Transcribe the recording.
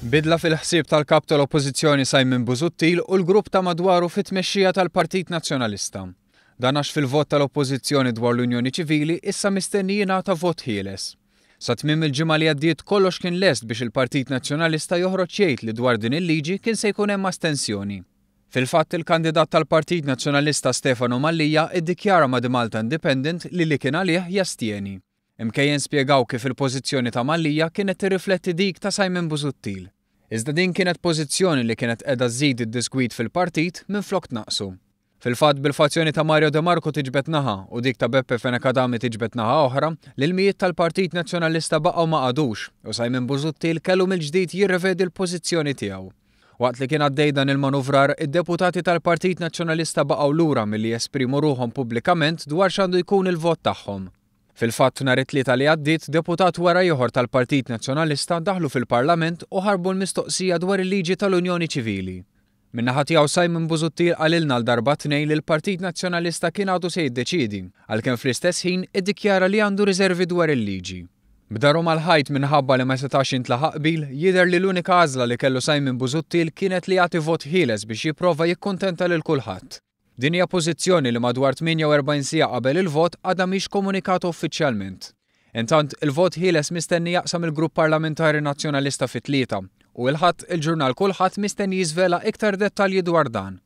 Bidla fil-ħsieb tal-Kap tal-Oppożizzjoni Simon Busuttil u l-grupp ta' madwaru fit-tmexxija tal-Partit Nazzjonalista. Dan għax fil-vot tal-Oppożizzjoni dwar l-Unjoni Ċivili issa mistenni jingħata vot ħieles. Sa tmiem il-ġimgħa li għaddiet kollox kien lest biex il-Partit Nazzjonalista joħroġ jgħid li dwar din il-liġi kien se jkun hemm astensjoni. Fil-fatt, il-kandidat tal-Partit Nazzjonalista Stefano Mallia iddikjara ma' The Malta Independent li li kien għalih jastjeni. Imkejjen spjegaw kif il-pożizzjoni ta' Mallia kienet tirrifletti dik ta' Simon Busuttil. Iżda din kienet pożizzjoni li kienet qiegħda żżid id-diżgwid fil-partit minflok tnaqqsu. Fil-fatt, bil-fazzjoni ta' Mario De Marco tiġbed naħa u dik ta' Beppe Fenech Adami tiġbed naħa oħra, l-ilmijiet tal-Partit Nazzjonalista baqgħu ma qagħdux u Simon Busuttil kellu mill-ġdid jirrevedi l-pożizzjoni tiegħu. Waqt li kien għaddej dan il-manuvrar, id-deputati tal-Partit Nazzjonalista baqgħu lura milli jesprimu ruħhom pubblikament dwar x'għandu jkun il-vot tagħhom. Fil-fatt, nhar it-Tlieta li għaddiet, deputat wara ieħor tal-Partit Nazzjonalista daħlu fil-Parlament u ħarbu l-mistoqsija dwar il-liġi tal-Unjoni Ċivili. Min-naħa tiegħu Simon Busuttil qalilna għal darba tnejn li l-Partit Nazzjonalista kien għadu se jiddeċiedi, għalkemm fl-istess ħin iddikjara li għandu riservi dwar il-liġi. B'daru mal-ħajt minħabba li ma setax jintlaħaq qbil, jidher li l-unika għażla li kellu Simon Busuttil kienet li jagħti vot ħieles biex jipprova jikkuntenta lil kulħadd. Din hija pożizzjoni li madwar 48 siegħa qabel il-vot għadha mhix komunikata uffiċjalment. Intant, il-vot ħieles mistenni jaqsam il-Grupp Parlamentari Nazzjonalista fi tlieta u il-Ħadd il-ġurnal Kulħadd mistenni jiżvela iktar dettalji dwar dan.